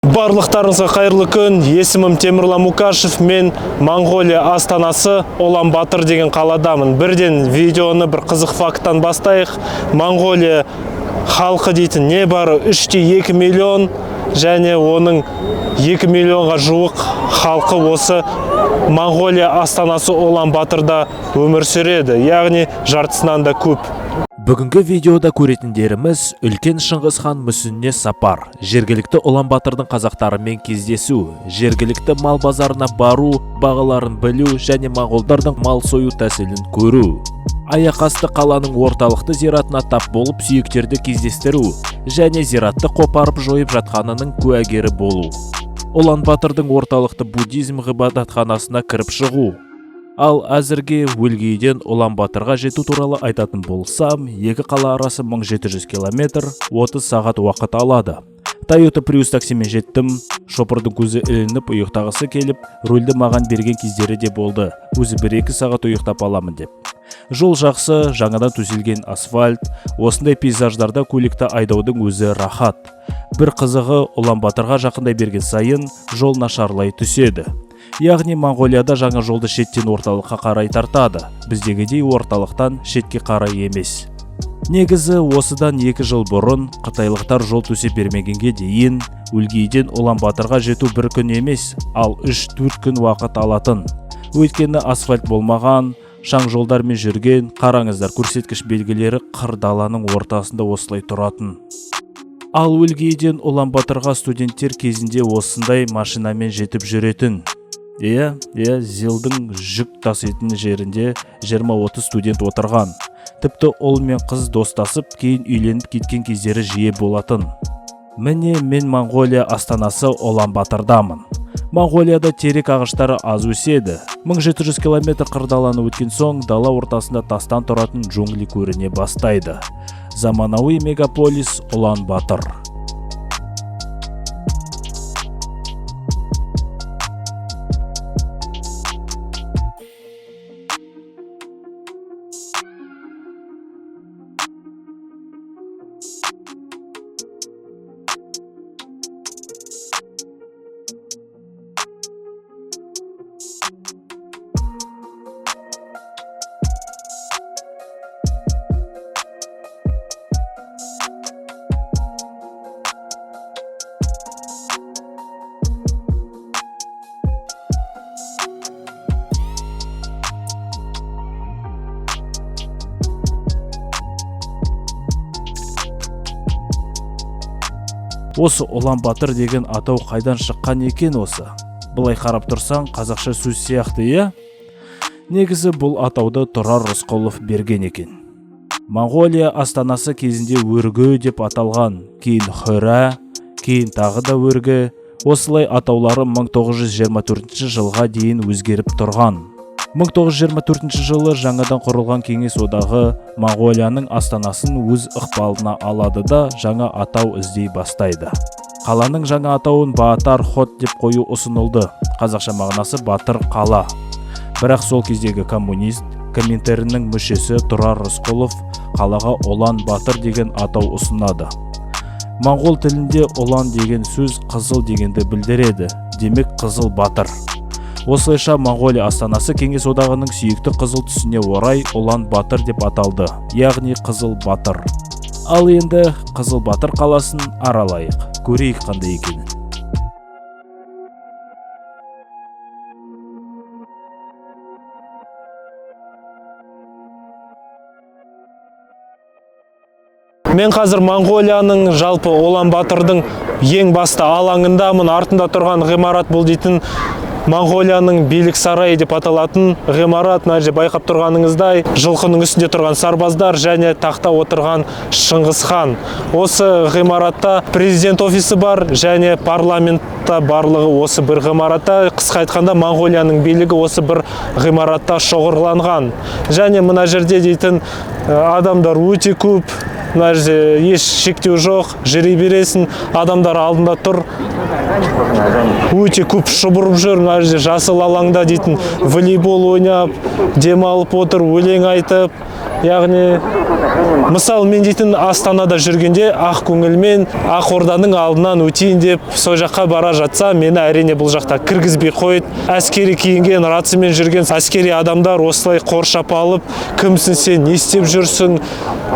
Барлықтарыңызға қайырлы күн. Есімім Темірлан Мукашев. Мен Моңғолия астанасы Улан-Батор деген қаладамын. Бірден видеоны бір қызық факттан бастайық. Моңғолия халқы дейтін небары 3,2 миллион және оның 2 миллионға жуық халқы осы Моңғолия астанасы Улан-Баторда өмір сүреді. Яғни жартысынан да көп. Бүгінгі видеода көретіндеріміз үлкен Шыңғыс хан мүсініне сапар, жергілікті Улан-Батордың қазақтарымен кездесу, жергілікті мал базарына бару, бағаларын білу және моңғолдардың мал сою тәсілін көру. Аяқасты қаланың орталықты зиратына тап болып сүйектерді кездестіру және зиратты қопарып жойып жатқанының куәгері болу. Улан-Батордың орталықты буддизм ғибадатханасына кіріп шығу. Ал әзірге Өлгейден Улан-Баторға жету туралы айтатын болсам, екі қала арасы 1700 километр, 30 сағат уақыт алады. Toyota Prius таксимен жеттім, шопырдың көзі ілініп ұйықтағысы келіп, рульді маған берген кездері де болды. Өзі 1-2 сағат ұйықтап аламын деп. Жол жақсы, жаңадан төселген асфальт, осындай пейзаждарда көлікті айдаудың өзі рахат. Бір қызығы, Улан-Баторға жақындай берген сайын жол нашарлай түседі. Яғни Моңғолияда жаңа жолды шеттен орталыққа қарай тартады, біздегідей орталықтан шетке қарай емес. Негізі осыдан 2 жыл бұрын қытайлықтар жол төсеп бермегенге дейін Өлгейден Улан-Баторға жету бір күн емес, ал 3-4 күн уақыт алатын. Өйткені асфальт болмаған, шаң жолдармен жүрген, қараңыздар, көрсеткіш белгілері қыр даланың ортасында осылай тұратын. Ал Өлгейден Улан-Баторға студенттер кезінде осындай машинамен жетіп жүретін. Иә, ЗИЛдің жүк таситын жерінде 20-30 студент отырған. Тіпті ұл мен қыз достасып, кейін үйленіп кеткен кездері жиі болатын. Міне, мен Моңғолия астанасы Улан-Батордамын. Моңғолияда терек ағаштары аз өседі. 1700 километр қыр даланы өткен соң дала ортасында тастан тұратын джунгли көріне бастайды. Заманауи мегаполис Улан-Батор. Осы Улан-Батор деген атау қайдан шыққан екен осы? Былай қарап тұрсаң, қазақша сөз сияқты, иә? Негізі бұл атауды Тұрар Рысқұлов берген екен. Моңғолия астанасы кезінде Өргі деп аталған, кейін Хөрә, кейін тағы да Өргі. Осылай атаулары 1924 жылға дейін өзгеріп тұрған. 1924 жылы жаңадан құрылған Кеңес одағы Моңғолияның астанасын өз ықпалына алады да жаңа атау іздей бастайды. Қаланың жаңа атауын Баатар Хот деп қою ұсынылды. Қазақша мағынасы Батыр қала. Бірақ сол кездегі коммунист Коминтерннің мүшесі Тұрар Рысқұлов қалаға Улан-Батор деген атау ұсынады. Моңғол тілінде Улан деген сөз қызыл дегенді білдіреді. Демек қызыл батыр. Осылайша Моңғолия астанасы Кеңес одағының сүйікті қызыл түсіне орай Улан-Батор деп аталды, яғни Қызыл Батыр. Ал енді Қызыл Батыр қаласын аралайық, көрейік қандай екенін. Мен қазір Моңғолияның, жалпы Улан-Батордың ең басты алаңындамын. Артында тұрған ғимарат бұл дейтін Моңғолияның билік сарайы деп аталатын ғимарат. Мына жерде байқап тұрғаныңыздай жылқының үстінде тұрған сарбаздар және тақта отырған Шыңғыс хан. Осы ғимаратта президент офисі бар және парламентта барлығы осы бір ғимаратта. Қысқа айтқанда, Моңғолияның билігі осы бір ғимаратта шоғырланған. Және мына жерде дейтін адамдар өте көп. Мына жерде еш шектеу жоқ, жүре бересің, адамдар алдында тұр. Өте көп шұбырып жүр. Мына жерде жасыл алаңда дейтін волейбол ойнап, демалып отыр, өлең айтып. Яғни мысалы, мен дейтін Астанада жүргенде ақ көңілмен Ақорданың алдынан өтейін деп сол жаққа бара жатса, мені, әрине, бұл жақта кіргізбей қойды. Әскери киінген, рациямен жүрген әскери адамдар осылай қоршап алып: «Кімсің сен, не істеп жүрсің,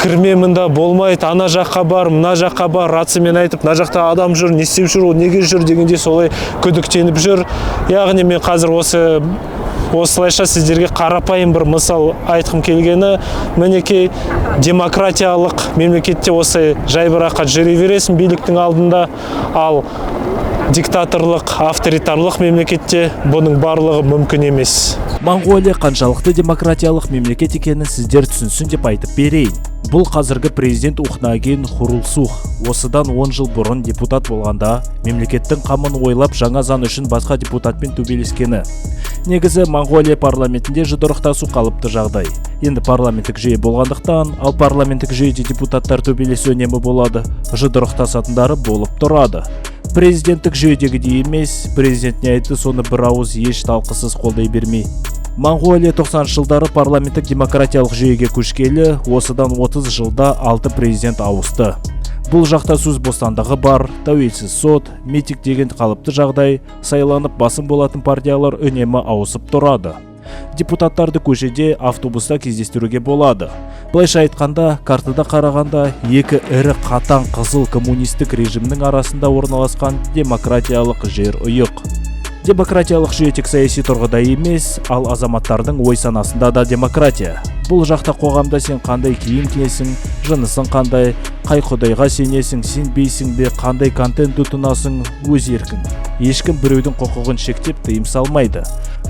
кірме мында, болмайды, ана жаққа бар, мына жаққа бар», рациямен айтып, мына жақта адам жүр, не істеп жүр ол, неге жүр дегенде солай күдіктеніп жүр. Яғни мен қазір осылайша сіздерге қарапайым бір мысал айтқым келгені: мінекей, демократиялық мемлекетте осы жайбарақат жүре бересің биліктің алдында, ал диктаторлық, авторитарлық мемлекетте бұның барлығы мүмкін емес. Моңғолия қаншалықты демократиялық мемлекет екенін сіздер түсінсін деп айтып берейін. Бұл қазіргі президент Ухнаагийн Хурулсух. Осыдан 10 жыл бұрын депутат болғанда мемлекеттің қамын ойлап, жаңа заң үшін басқа депутатпен төбелескені. Негізі Моңғолия парламентінде жұдырықтасу қалыпты жағдай. Енді парламенттік жүйе болғандықтан, ал парламенттік жүйеде депутаттар төбелесу үнемі болады, жұдырықтасатындары болып тұрады. Президенттік жүйедегідей емес, президент не айтты, соны бір ауыз еш талқысыз қолдай бермей. Моңғолия 90 жылдары парламенттік демократиялық жүйеге көшкелі осыдан 30 жылда 6 президент ауысты. Бұл жақта сөз бостандығы бар, тәуелсіз сот, митинг деген қалыпты жағдай, сайланып басым болатын партиялар үнемі ауысып тұрады. Депутаттарды көшеде, автобуста кездестіруге болады. Былайша айтқанда, картада қарағанда, екі ірі қатаң қызыл коммунистік режимнің арасында орналасқан демократиялық жер ұйық. Демократиялық жүйе тек саяси тұрғыда емес, ал азаматтардың ой санасында да демократия. Бұл жақта қоғамда сен қандай киім киесің, жынысың қандай, қай құдайға сенесің, сенбейсің бе, қандай контент тұтынасың, өз еркің. Ешкім біреудің құқығын шектеп, тыйым салмайды.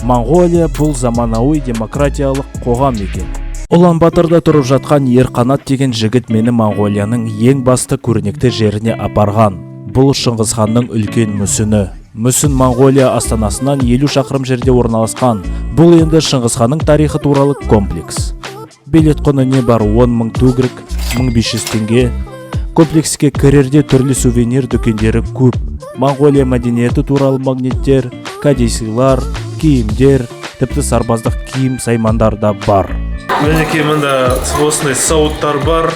Моңғолия бұл заманауи демократиялық қоғам екен. Ұлан-Батырда тұрып жатқан Ерқанат деген жігіт мені Моңғолияның ең басты көрнекті жеріне апарған. Бұл Шыңғысханның үлкен мүсіні. Мүсін Моңғолия астанасынан 50 шақырым жерде орналасқан. Бұл енді Шыңғысханның тарихы туралы комплекс. Билет құны не бар 10 мың тугрик, 1500 теңге. Комплекске кірерде түрлі сувенир дүкендері көп. Моңғолия мәдениеті туралы магниттер, кәдесыйлар, киімдер, тіпті сарбаздық киім саймандар да бар. Мінекей, мында осындай сауыттар бар.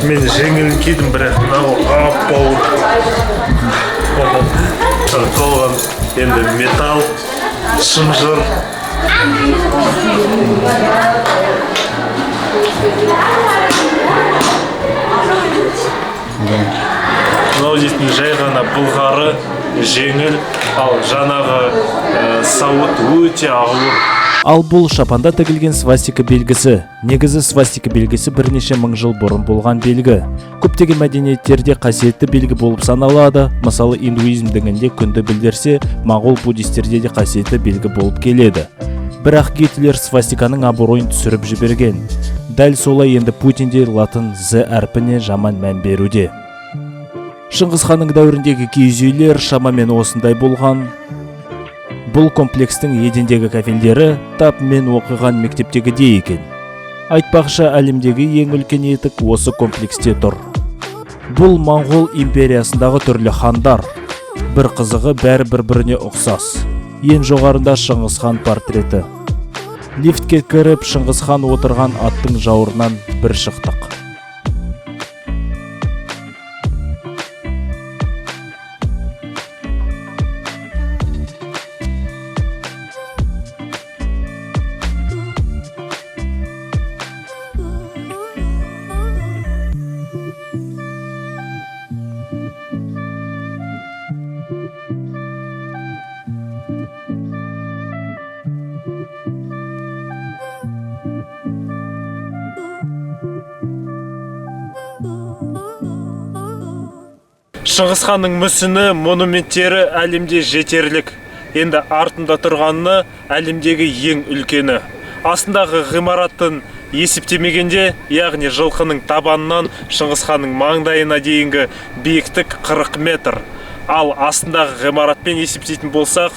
Мен жеңілін кидім, бірақ мынау ап ауыр толған, енді металл шынжыр. Мынау дейтін жай ғана былғары, жеңіл, ал жаңағы сауыт өте ауыр. Ал бұл шапанда тігілген свастика белгісі. Негізі свастика белгісі бірнеше мың жыл бұрын болған белгі. Көптеген мәдениеттерде қасиетті белгі болып саналады. Мысалы, индуизм дінінде күнді білдірсе, моңғол буддистерде де қасиетті белгі болып келеді. Бірақ Гитлер свастиканың абыройын түсіріп жіберген. Дәл солай енді Путин де латын з әрпіне жаман мән беруде. Шыңғыс ханның дәуіріндегі киіз үйлер шамамен осындай болған. Бұл комплекстің едендегі кафелдері тап мен оқыған мектептегідей екен. Айтпақшы, әлемдегі ең үлкен етік осы комплексте тұр. Бұл Моңғол империясындағы түрлі хандар. Бір қызығы, бәрі бір-біріне ұқсас. Ең жоғарында Шыңғыс хан портреті. Лифтке кіріп, Шыңғыс хан отырған аттың жауырынан бір шықтық. Шыңғыс ханның мүсіні, монументтері әлемде жетерлік. Енді артында тұрғаны әлемдегі ең үлкені. Астындағы ғимараттың есептемегенде, яғни жылқының табанынан Шыңғыс ханның маңдайына дейінгі биіктік 40 метр. Ал астындағы ғимаратпен есептейтін болсақ,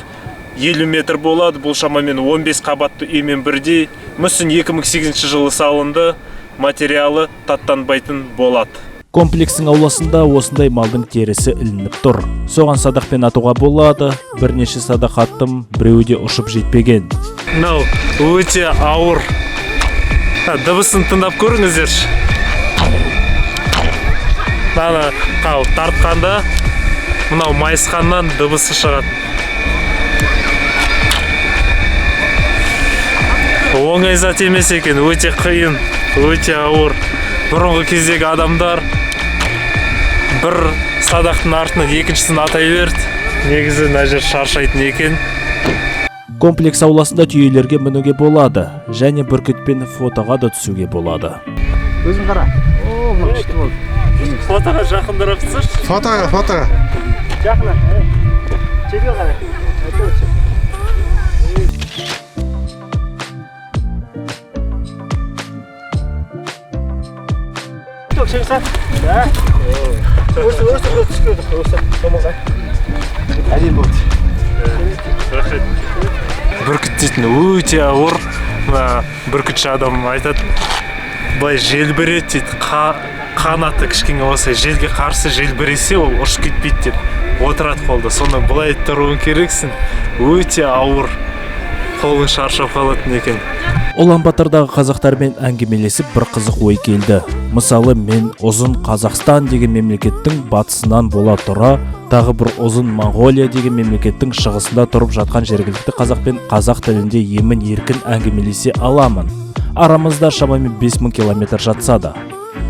50 метр болады. Бұл шамамен 15 қабатты үймен бірдей. Мүсін 2008 жылы салынды, материалы таттанбайтын болат. Комплекстің ауласында осындай малдың терісі ілініп тұр. Соған садақпен атуға болады. Бірнеше садақ аттым, біреуі де ұшып жетпеген. Мынау өте ауыр. Дыбысын тыңдап көріңіздерші. Мынаны тартқанда мынау майысқаннан дыбысы шығады. Оңай зат емес екен, өте қиын, өте ауыр. Бұрынғы кездегі адамдар бір садақтың артынан екіншісін атай берді. Негізі мына жер шаршайтын екен. Комплекс ауласында түйелерге мінуге болады және бүркітпен фотоға да түсуге болады. Өзің қара. О, мынау күшті болды. Фотоға жақындырақ түсірші. Фотоға, фотоға. Жақын. Жерге қара. Әдемі болды. Рахмет. Бүркіт дейтін өте ауыр. Мына бүркітші адам айтады, былай желбіреді дейді, қанаты кішкене болса желге қарсы желбіресе ол ұшып кетпейді деп отырады қолда. Соны былай тұруың керексің, өте ауыр, қолың шаршап қалатын екен. Улан-Батордағы қазақтармен әңгімелесіп бір қызық ой келді. Мысалы, мен ұзын Қазақстан деген мемлекеттің батысынан бола тұра, тағы бір ұзын Моңғолия деген мемлекеттің шығысында тұрып жатқан жергілікті қазақпен қазақ тілінде емін еркін әңгімелесе аламын. Арамызда шамамен 5000 километр жатса да.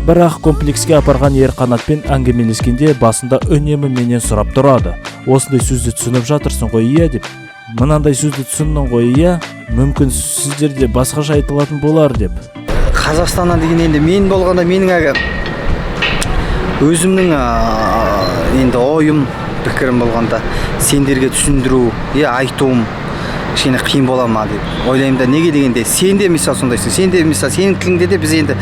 Бірақ комплекске апарған Ерқанатпен әңгімелескенде басында үнемі менен сұрап тұрады. Осындай сөзді түсініп жатырсың ғой, иә деп. Мынандай сөзді түсіндің ғой, иә? Мүмкін сіздерде басқаша айтылатын болар деп. Қазақстаннан деген енді мен болғанда менің әлгі өзімнің енді ойым, пікірім болғанда сендерге түсіндіру, айтуым кішкене қиын бола ма деп ойлаймын да. Неге дегенде сен де мысалы сондайсың, сен де мысалы сенің тіліңде де біз енді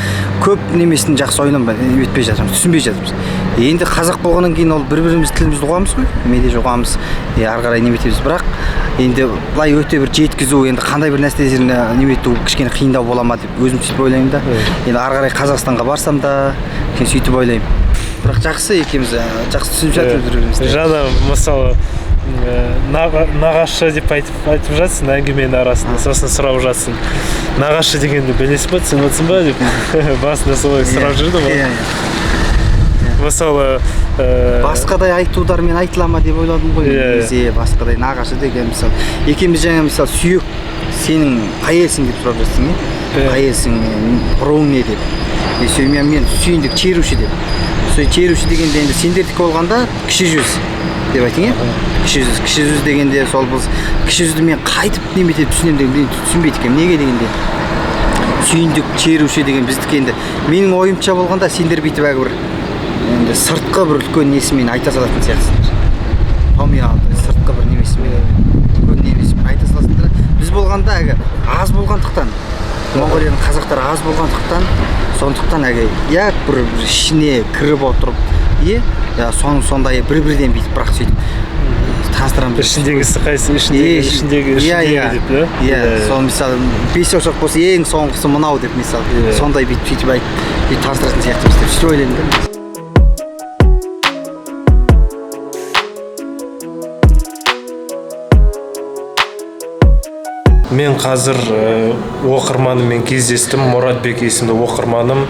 көп немесін жақсы ойланбай өтпей жатырмыз, түсінбей жатырмыз. Енді қазақ болғаннан кейін ол бір-біріміз тілімізді ұғамыз ғой, меде ұғамыз, ары қарай неметеміз. Бірақ енді былай өте бір жеткізу, енді қандай бір нәрселерін немету кішкене қиындау бола ма деп өзім сөйтіп ойлаймын да. Енді ары қарай Қазақстанға барсам да кішкене сөйтіп ойлаймын. Бірақ жақсы екеуміз жақсы түсініп жатырмыз бір-бірімізді. Жаңа мысалы нағашы деп айтып жатсың әңгіменің арасында, сосын сұрап жатсың. Нағашы дегенді білесің ба, түсініп отырсың ба деп басында солай сұрап жүрдім ғой. Мысалы, басқадай айтудармен айтыла ма деп ойладым ғой. Негізі басқадай нағашы деген мысалы. Екеуміз жаңа мысалы сүйек сенің қай елсің деп сұрап жатсың, е? Қай елсің, руың не деп. Мен сүйіндік черуші деп. Сол черуші дегенде енді сендердікі болғанда кіші жүз деп айтың, е? Кіші жүз, кіші жүз дегенде сол біз кіші жүзді мен қайтып неметіп түсінемін деген мен түсінбейді екенмін. Неге дегенде сүйіндік черуші деген біздікі енді менің ойымша болғанда сендер бүйтіп әлгі бір енді сыртқы бір үлкен несімен айта салатын сияқтысыңдар. Томия сыртқы бір немесімен, үлкен немесімен айта саласыңдар. Біз болғанда әлгі аз болғандықтан, Моңғолияның қазақтары аз болғандықтан, сондықтан әлгі я бір ішіне кіріп отырып, сондай бір-бірден бүйтіп бірақ сөйтіп таныстырамыз. Ішіндегісі қайсы? Ішіндегі, ішіндегі, ішіндегі деп, иә? Иә, сол мысалы 5 саусақ болса ең соңғысы мынау деп мысалы. Сондай бүйтіп сөйтіп айтып, бүйтіп таныстыратын сияқтымыз деп сөйтіп ойлаймын да. Мен қазір оқырманыммен кездестім, Мұратбек есімді оқырманым.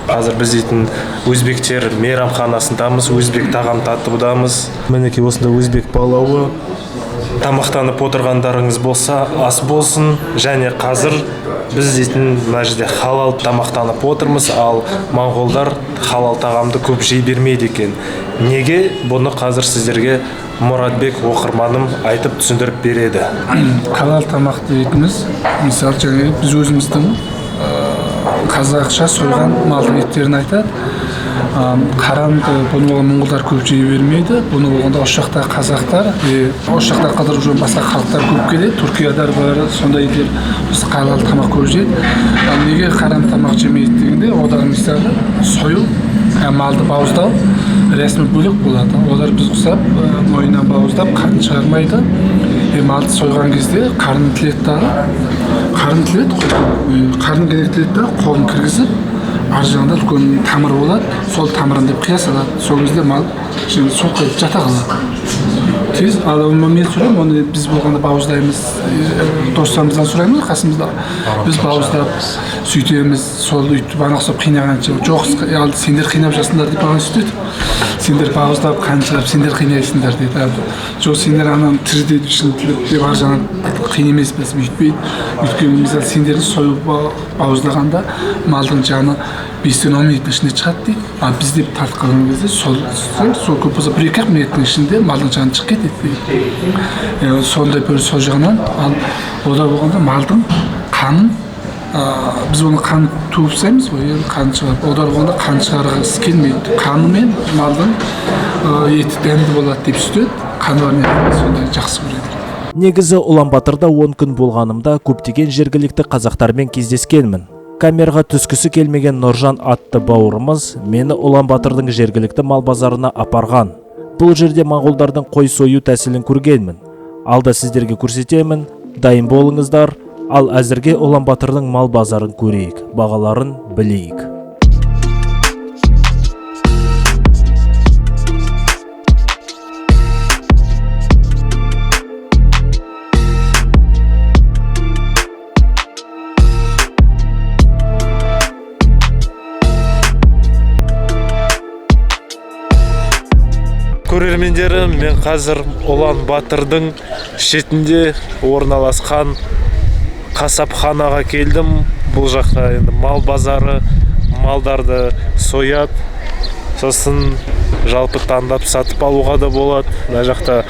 Қазір біз дейтін өзбектер мейрамханасындамыз, өзбек тағам татудамыз. Мінекей осында өзбек палауы. Тамақтанып отырғандарыңыз болса, ас болсын. Және қазір біз дейтін мына жерде халал тамақтанып отырмыз, ал моңғолдар халал тағамды көп жей бермейді екен. Неге? Бұны қазір сіздерге Мұратбек оқырманым айтып түсіндіріп береді. Халал тамақ дейтініміз, мысалы, жаңағы біз өзіміздің қазақша сойған малдың еттерін айтады. Қаранды бұны болған моңғолдар көп жей бермейді. Бұны болғанда осы жақта қазақтар, осы жақта қыдырып жүрген басқа халықтар көп келеді. Түркиядар бар, сондай елдер біз халал тамақ көп жейді. Ал неге қаран тамақ жемейді дегенде, одағы мысалы сою, малды бауыздау рәсімі бөлек болады. Олар біз ұқсап, мойнынан бауыздап, қарын шығармайды. Малды сойған кезде қарын тіледі дағы, қарын тіледі, қарын керек тіледі дағы, қолын кіргізіп, ар жағында үлкен тамыр болады, сол тамырын деп қия салады. Сол кезде мал солқ етіп жата қалады. Тез, ал мен сұраймын, оны біз болғанда бауыздаймыз, достарымыздан сұраймыз қасымызда. Біз бауыздап сөйтеміз, сол өйтіп ана ұқсап қинағанша, жоқ, ал сендер қинап жатсыңдар деп маған сөйтеді. Сендер бауыздап қан шығарып сендер қинайсыңдар дейді. Жоқ, сендер ананы тірідей шынтылып деп ар жағынан қиын емес біз өйтпейді. Өйткені мысалы сендерді сойып бауыздағанда малдың жаны 5-10 минуттың ішінде шығады дейді. Ал біз деп тартқан кезде сол көп болса 1-2 минуттың ішінде малдың жаны шығып кетеді дейді. Сондай бір сол жағынан, ал ода болғанда малдың қанын, біз оны қан туып тастаймыз ғой, енді қан шығарып, ода болғанда қан шығарғысы келмейді. Қаны мен малдың еті дәмді болады деп сөйтеді, қаны бар мен сондай жақсы көреді. Негізі Улан-Батырда 10 күн болғанымда көптеген жергілікті қазақтармен кездескенмін. Камераға түскісі келмеген Нұржан атты бауырымыз мені Улан-Батырдың жергілікті мал базарына апарған. Бұл жерде моңғолдардың қой сою тәсілін көргенмін. Алда сіздерге көрсетемін, дайын болыңыздар. Ал әзірге Улан-Батырдың мал базарын көрейік, бағаларын білейік. Көрермендерім, мен қазір Улан-Батырдың шетінде орналасқан қасапханаға келдім. Бұл жақта енді мал базары, малдарды сояды, сосын жалпы таңдап сатып алуға да болады. Мына жақта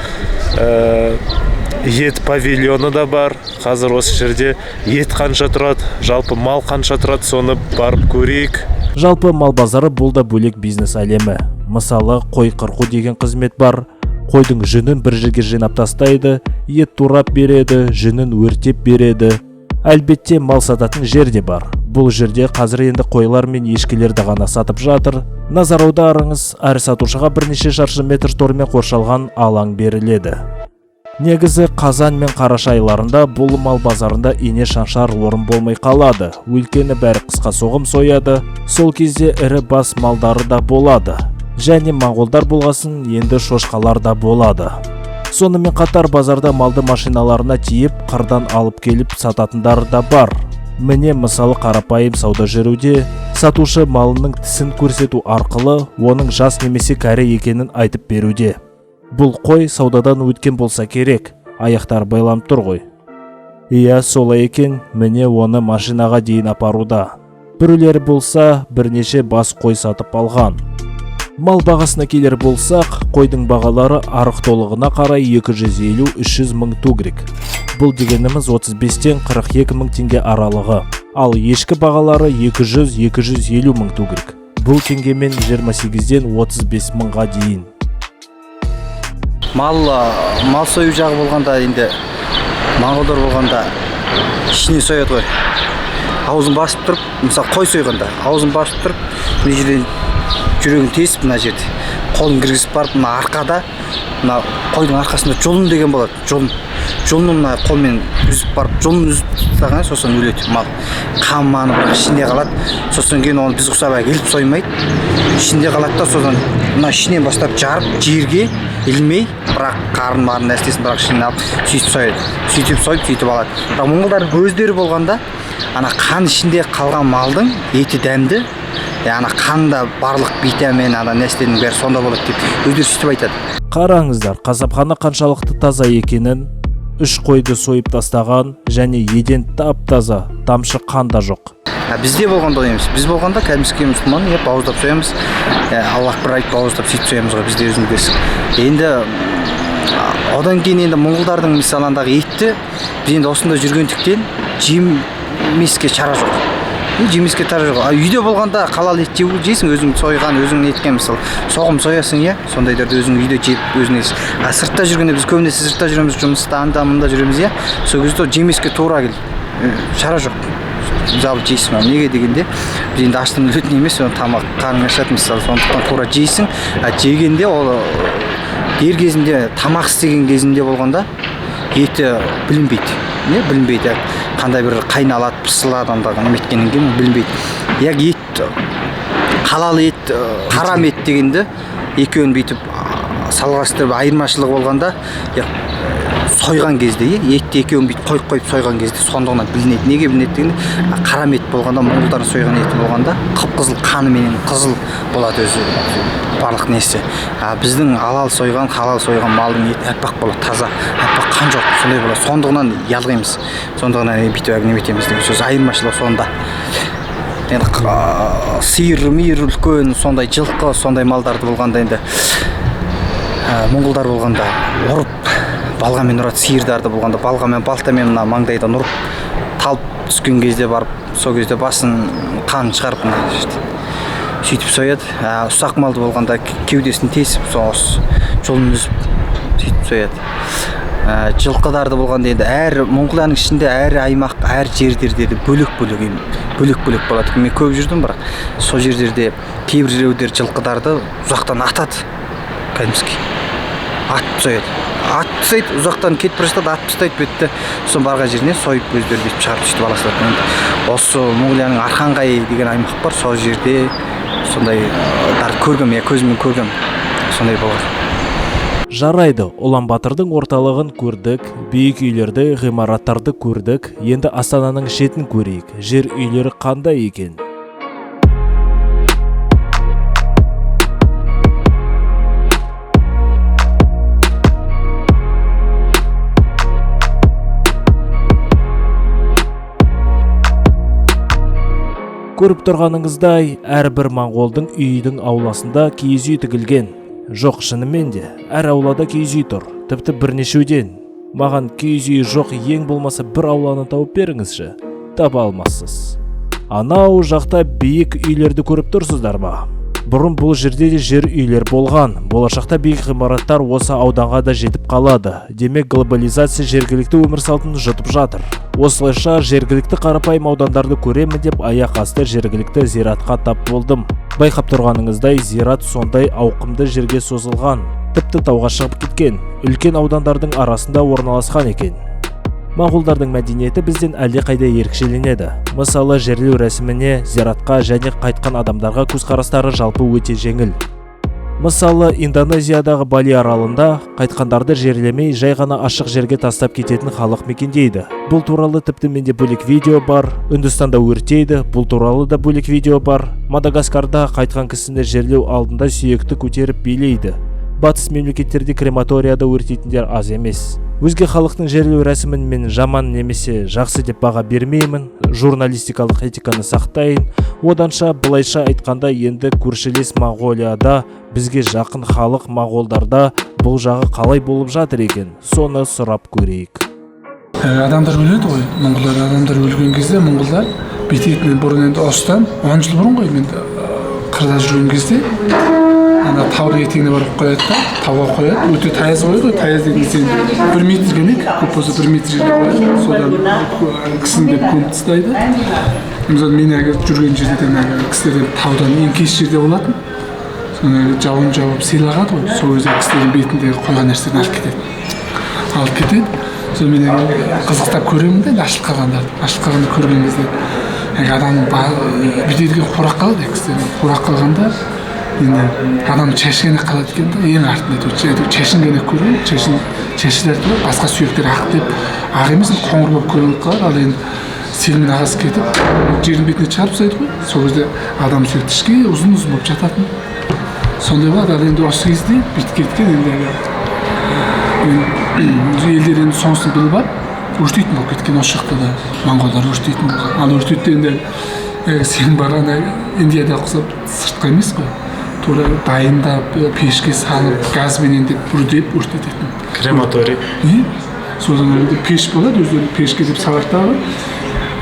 ет павильоны да бар. Қазір осы жерде ет қанша тұрады, жалпы мал қанша тұрады, соны барып көрейік. Жалпы мал базары бұл да бөлек бизнес әлемі. Мысалы, қой қырқу деген қызмет бар. Қойдың жүнін бір жерге жинап тастайды, ет турап береді, жүнін өртеп береді. Әлбетте мал сататын жер де бар. Бұл жерде қазір енді қойлар мен ешкілерді ғана сатып жатыр. Назар аударыңыз, әр сатушыға бірнеше шаршы метр тормен қоршалған алаң беріледі. Негізі қазан мен қараша айларында бұл мал базарында ине шаншар орын болмай қалады. Өйткені бәрі қысқа соғым сояды. Сол кезде ірі бас малдары да болады. Және моңғолдар болғасын енді шошқалар да болады. Сонымен қатар базарда малды машиналарына тиеп, қырдан алып келіп сататындар да бар. Міне мысалы қарапайым сауда жүруде, сатушы малының тісін көрсету арқылы оның жас немесе кәрі екенін айтып беруде. Бұл қой саудадан өткен болса керек, аяқтары байланып тұр ғой. Иә, солай екен, міне оны машинаға дейін апаруда. Біреулері болса, бірнеше бас қой сатып алған. Мал бағасына келер болсақ, қойдың бағалары арық толығына қарай 250-300 мың тугрик. Бұл дегеніміз 35-тен 42 мың теңге аралығы. Ал ешкі бағалары 200-250 мың тугрик. Бұл теңгемен 28-ден 35 мыңға дейін. Мал сою жағы болғанда, енді моңғолдар болғанда ішіне сояды ғой. Аузын басып тұрып, мысалы қой сойғанда аузын басып тұрып, мына жерден жүрегін тесіп, мына жерде қолын кіргізіп барып, мына арқада, мына қойдың арқасында жұлын деген болады, жұлын. Жұлыны мына қолмен үзіп барып, жұлын үзіп тастаған, сосын өледі мал. Қан маны бірақ ішінде қалады. Сосын кейін оны біз ұқсап іліп соймайды. Ішінде қалады да, содан мына ішінен бастап жарып жерге ілмей, бірақ қарын марын нәрсесін бірақ ішінен алып сөйтіп сояды. Сөйтіп сойып, сөйтіп алады. Бірақ моңғолдардың өздері болғанда, ана қан ішінде қалған малдың еті дәмді, ана қанда барлық витамин, ана нәрселердің бәрі сонда болады деп өздері сөйтіп айтады. Қараңыздар, қасапхана қаншалықты таза екенін. Үш қойды сойып тастаған және еден тап-таза, тамшы қан да жоқ. Бізде болғанда емес. Біз болғанда кәдімгі мұсылман, бауыздап соямыз. Аллах бір айтып бауыздап сөйтіп соямыз ғой, бізде өзіміз білесің. Енді одан кейін енді моңғолдардың мысалы андағы етті біз енді осында жүргендіктен жемеске шара жоқ. Жемеске шара жоқ. Үйде болғанда халал ет жейсің, өзің сойған, өзің неткен, мысалы соғым соясың, иә, сондайларды өзің үйде жеп, өзің несің. А сыртта жүргенде біз көбінесе сыртта жүреміз, жұмыста, анда мында жүреміз, иә. Сол кезде жемеске тура келеді. Шара жоқ. Жалпы жейсің оны. Неге дегенде, біз енді аштан өлетін емес, оны тамақ қарның ашады, мысалы, сондықтан тура жейсің. А жегенде ол дер кезінде, тамақ істеген кезінде болғанда еті білінбейді. Не білінбейді? Қандай бір қайналады, пысылады, андағы неметкеннен кейін білінбейді. Яғни ет, халал ет, харам ет дегенді екеуін бүйтіп Салғастырып айырмашылығы болғанда, сойған кезде, етті екеуін бүйтіп қойып қойып сойған кезде сондығынан білінеді. Неге білінеді дегенде, қарам ет болғанда, моңғолдардың сойған еті болғанда қып-қызыл қаныменен қызыл болады өзі барлық несі. Біздің алал сойған, халал сойған малдың еті аппақ болады, таза, аппақ қан жоқ, сондай болады. Сондығынан ұялғаймыз, сондығынан бүйтіп әлгі неметеміз деген сөз. Айырмашылығы сонда. Енді сиыр, миыр үлкен, сондай жылқы, сондай малдарды болғанда енді моңғолдар болғанда ұрып, балғамен ұрады, сиырдарды болғанда балғамен, балтамен мына маңдайдан ұрып, талып түскен кезде барып, сол кезде басын қанын шығарып мына жерде сөйтіп сояды. Ұсақ малды болғанда кеудесін тесіп, сол жолын үзіп сөйтіп сояды. Жылқыдарды болғанда енді әр Моңғолияның ішінде әр аймақ, әр жерлерде де бөлек-бөлек, бөлек-бөлек болады. Мен көп жүрдім, бірақ сол жерлерде кейбіреулер жылқыдарды ұзақтан атады, кәдімгідей атып тастайды. Атып тастайды, ұзақтан кетіп бара жатады, атып тастайды бетті. Сосын барған жеріне сойып өздері бүйтіп шығарып сөйтіп ала салады. Енді осы Моңғолияның Арханғай деген аймақ бар, сол жерде сондайларды көргем, я көзіммен көргем, сондай болған. Жарайды, Улан-Батырдың орталығын көрдік, биік үйлерді, ғимараттарды көрдік. Енді Астананың шетін көрейік. Жер үйлері қандай екен? Көріп тұрғаныңыздай, әрбір моңғолдың үйінің ауласында киіз үй тігілген. Жоқ, шынымен де, әр аулада киіз үй тұр, тіпті бірнешеуден. Маған киіз үйі жоқ ең болмаса бір ауланы тауып беріңізші, таба алмассыз. Анау жақта биік үйлерді көріп тұрсыздар ма? Бұрын бұл жерде де жер үйлер болған. Болашақта биік ғимараттар осы ауданға да жетіп қалады. Демек, глобализация жергілікті өмір салтын жұтып жатыр. Осылайша жергілікті қарапайым аудандарды көремін деп аяқ асты жергілікті зиратқа тап болдым. Байқап тұрғаныңыздай, зират сондай ауқымды жерге созылған, тіпті тауға шығып кеткен, үлкен аудандардың арасында орналасқан екен. Моңғолдардың мәдениеті бізден әлдеқайда ерекшеленеді. Мысалы, жерлеу рәсіміне, зиратқа және қайтқан адамдарға көзқарастары жалпы өте жеңіл. Мысалы, Индонезиядағы Бали аралында қайтқандарды жерлемей, жай ғана ашық жерге тастап кететін халық мекендейді. Бұл туралы тіпті менде бөлек видео бар. Үндістанда өртейді, бұл туралы да бөлек видео бар. Мадагаскарда қайтқан кісіні жерлеу алдында сүйекті көтеріп билейді. Батыс мемлекеттерде крематорияда өртейтіндер аз емес. Өзге халықтың жерлеу рәсімін мен жаман немесе жақсы деп баға бермеймін, журналистикалық этиканы сақтайын. Оданша былайша айтқанда, енді көршілес Моңғолияда бізге жақын халық моңғолдарда бұл жағы қалай болып жатыр екен, соны сұрап көрейік. Адамдар өледі ғой, моңғолдар адамдар өлген кезде моңғолдар бүйтетін. Бұрын енді осыдан 10 жыл бұрын ғой, мен қырда жүрген кезде ана таудың етегіне барып қояды да, тауға қояды, өте таяз қояды ғой. Таяз деген сен 1 метр керек, көп болса 1 метр жерге қояды, содан кісіні деп көміп тастайды. Мысалы, мен әлгі жүрген жерде әлгі кісілерден таудан ең кеш жерде болатын, соны әлгі жауын жауып сел ағады ғой, сол кезде кісілердің бетіндегі қойған нәрселерін алып кетеді, алып кетеді. Соны мен әлгі қызықтап көремін де, ашылып қалғандарды, ашылып қалғанды көрген кезде әлгі адамның бүйтеді, қурап қалады кісілер. Қурап қалғанда енді адам шашын ғана қалады екен да, ең артында шашын ғана көрген, шашылар тұр, басқа сүйектер ақ деп, ақ емес, қоңыр болып көрініп қалады. Ал енді селмен ағасы кетіп, жердің бетіне шығарып тастайды ғой, сол кезде адам сүйекті ішке ұзын-ұзын болып жататын, сондай болады. Ал енді осы кезде бүйтіп кеткен, енді елдер енді сонысын біліп алып өртейтін болып кеткен. Осы жақта да моңғолдар өртейтін болған. Ал өртейді енді сен барған Индияда ұқсап сыртқа емес қой, тура дайындап пешке салып газбенен деп бүрдеп өртететін. Крематорий. Не? Содан енді пеш болады, өздері пешке деп салады дағы.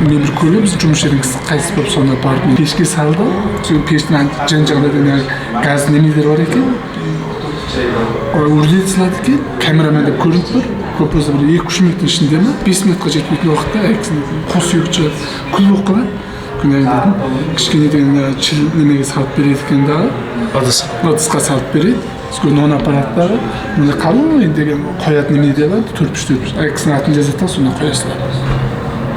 Мен бір көргенмін, біздің жұмыс жердің кісі қайтыс болып сонда барып мен пешке салды. Сол пештің жан жағында газ немелер бар екен, өртете салады екен, камерамен деп көрініп тұр. Көп болса бір 2-3 минуттың ішінде ме, 5 минутқа жетпейтін уақытта әкесінің қос сүйек шығады, күл болып қалады. Күн кішкене деген чил немеге салып береді екен дағы, ыдысқа салып береді. Сосын нон аппараттары мына қалың енді деген қоятын неме де бар, төртбұрыш төртбұрыш әкесінің атын жазады да, соны қоя салады.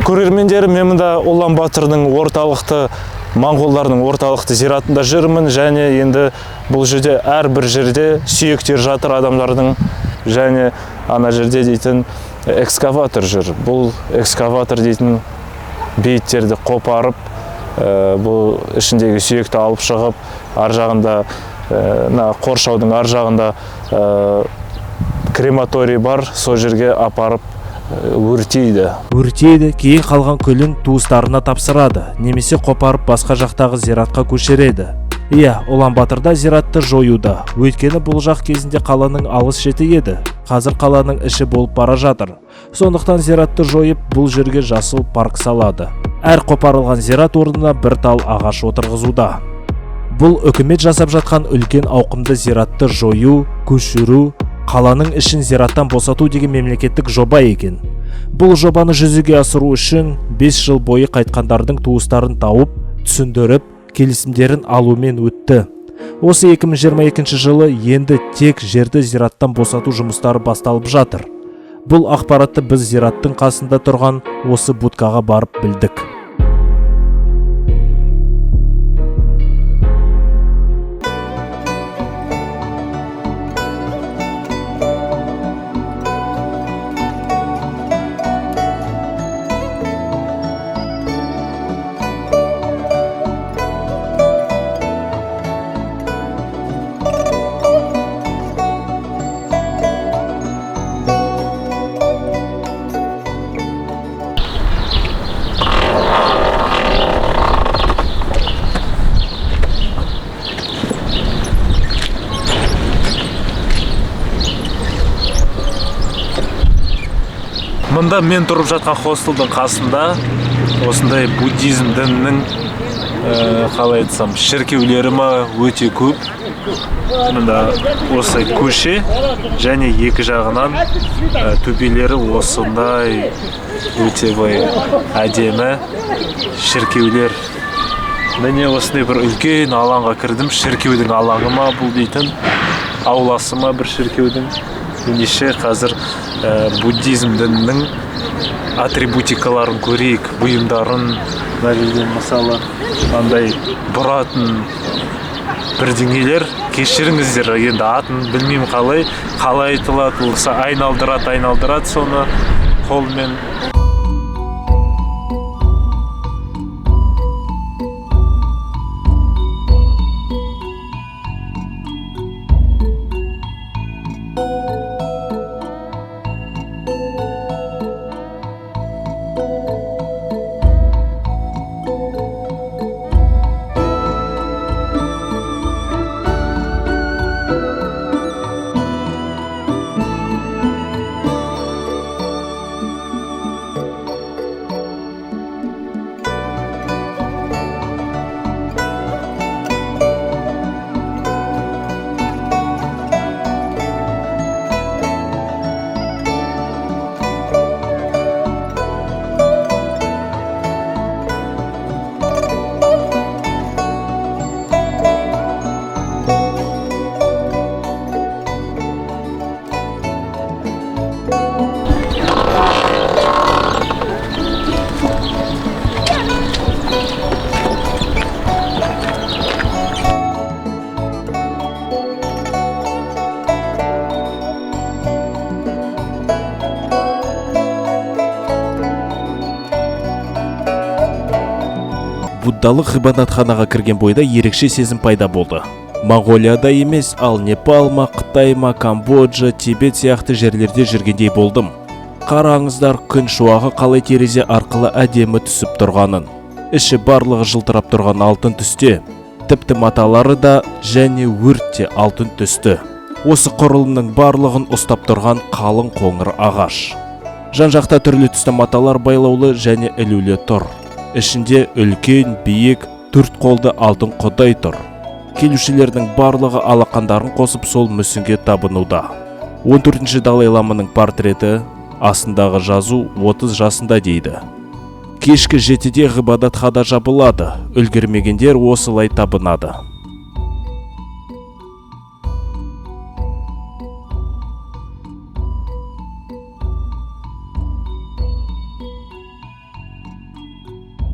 Көрермендер, мен мында Улан-Батырдың орталықты Моңғолдардың орталықты зиратында жүрмін, және енді бұл жерде әрбір жерде сүйектер жатыр адамдардың, және ана жерде дейтін экскаватор жүр. Бұл экскаватор дейтін бейіттерді қопарып, бұл ішіндегі сүйекті алып шығып, ар жағында, мына қоршаудың ар жағында крематорий бар, сол жерге апарып өртейді. Өртейді, кейін қалған күлін туыстарына тапсырады, немесе қопарып басқа жақтағы зиратқа көшіреді. Иә, Улан-Батырда зиратты жоюда, өйткені бұл жақ кезінде қаланың алыс шеті еді, қазір қаланың іші болып бара жатыр. Сондықтан зиратты жойып, бұл жерге жасыл парк салады. Әр қопарылған зират орнына бір тал ағаш отырғызуда. Бұл үкімет жасап жатқан үлкен ауқымды зиратты жою, көшіру, қаланың ішін зираттан босату деген мемлекеттік жоба екен. Бұл жобаны жүзеге асыру үшін 5 жыл бойы қайтқандардың туыстарын тауып, түсіндіріп, келісімдерін алумен өтті. Осы 2022 жылы енді тек жерді зираттан босату жұмыстары басталып жатыр. Бұл ақпаратты біз зираттың қасында тұрған осы будкаға барып білдік. Мында мен тұрып жатқан хостелдің қасында осындай буддизм дінінің, қалай айтсам, шіркеулері ма өте көп. Мында осы көше және екі жағынан төбелері осындай өте бай әдемі шіркеулер. Міне осындай бір үлкен алаңға кірдім. Шіркеудің алаңы ма бұл дейтін, ауласы ма бір шіркеудің. Ендеше қазір буддизм дінінің атрибутикаларын көрейік, бұйымдарын. Мына жерде мысалы андай бұратын бірдеңелер, кешіріңіздер, енді атын білмеймін қалай айтылады, осы айналдырады соны қолмен. Буддалық ғибадатханаға кірген бойда ерекше сезім пайда болды. Моңғолияда емес, ал Непал ма, Қытай ма, Камбоджа, Тибет сияқты жерлерде жүргендей болдым. Қараңыздар, күн шуағы қалай терезе арқылы әдемі түсіп тұрғанын. Іші барлығы жылтырап тұрған алтын түсте. Тіпті маталары да және өрт те алтын түсті. Осы құрылымның барлығын ұстап тұрған қалың қоңыр ағаш. Жан-жақта түрлі түсті маталар байлаулы және ілулі тұр. Ішінде үлкен, биік, төрт қолды алтын құдай тұр. Келушілердің барлығы алақандарын қосып сол мүсінге табынуда. 14-ші Далай Ламаның портреті, астындағы жазу 30 жасында дейді. Кешкі 7-де ғибадатхана жабылады, үлгермегендер осылай табынады.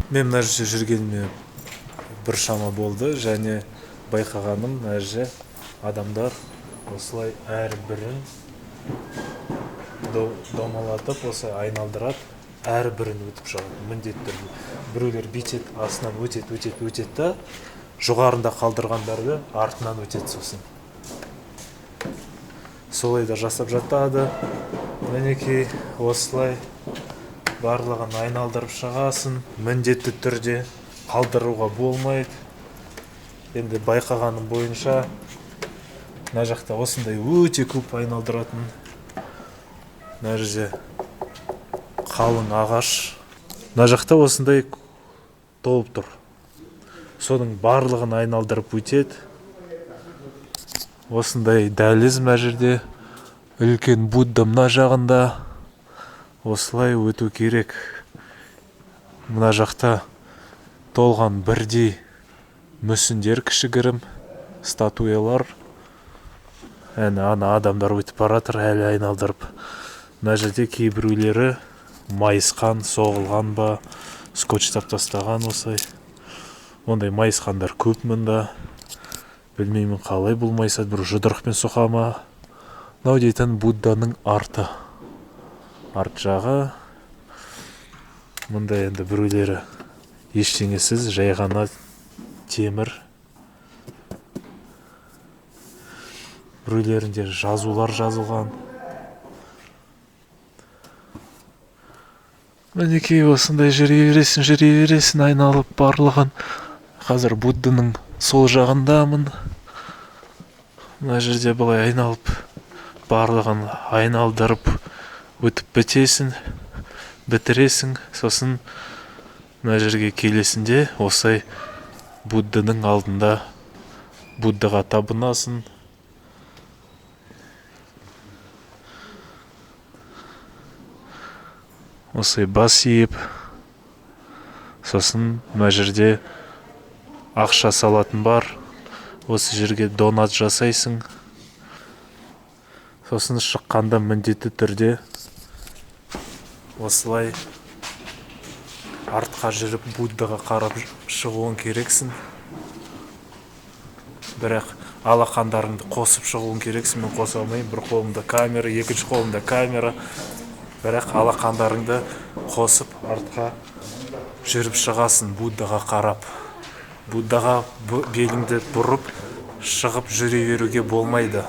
Мен мына жерде жүргеніме Біршама болды және байқағаным, мына жерде адамдар осылай әрбірін домалатып, осылай айналдырады, әрбірін өтіп шығады міндетті түрде. Біреулер бүйтеді, астынан өтеді, өтеді, өтеді да, жоғарында қалдырғандарды артынан өтеді сосын. Солай да жасап жатады. Мінекей, осылай барлығын айналдырып шығасың, міндетті түрде қалдыруға болмайды. Енді байқағаным бойынша мына жақта осындай өте көп айналдыратын. Мына жерде қалың ағаш. Мына жақта осындай толып тұр. Соның барлығын айналдырып өтеді. Осындай дәліз мына жерде. Үлкен Будда мына жағында. Осылай өту керек. Мына жақта толған бірдей мүсіндер, кішігірім статуялар. Әне ана адамдар өтіп баратыр, әлі айналдырып. Мына жерде кейбіреулері майысқан, соғылған ба, скотчтап тастаған осылай. Ондай майысқандар көп мында. Білмеймін, қалай бұл майысады, бір жұдырықпен соқа ма. Мынау дейтін Будданың арты. Арт жағы. Мында енді біреулері ештеңесіз, жай ғана темір. Біреулерінде жазулар жазылған. Мінекей, осындай жүре бересің, жүре бересің, айналып барлығын. Қазір Будданың сол жағындамын. Мына жерде былай айналып, барлығын айналдырып өтіп бітесің, бітіресің. Сосын мына жерге келесің де, осылай Будданың алдында Буддаға табынасың. Осылай бас иіп, сосын мына жерде ақша салатын бар. Осы жерге донат жасайсың. Сосын шыққанда міндетті түрде осылай артқа жүріп Буддаға қарап шығуың керексің. Бірақ алақандарыңды қосып шығуың керексің. Мен қоса алмаймын, бір қолымда камера, екінші қолымда камера. Бірақ алақандарыңды қосып артқа жүріп шығасың Буддаға қарап. Буддаға беліңді бұрып шығып жүре беруге болмайды.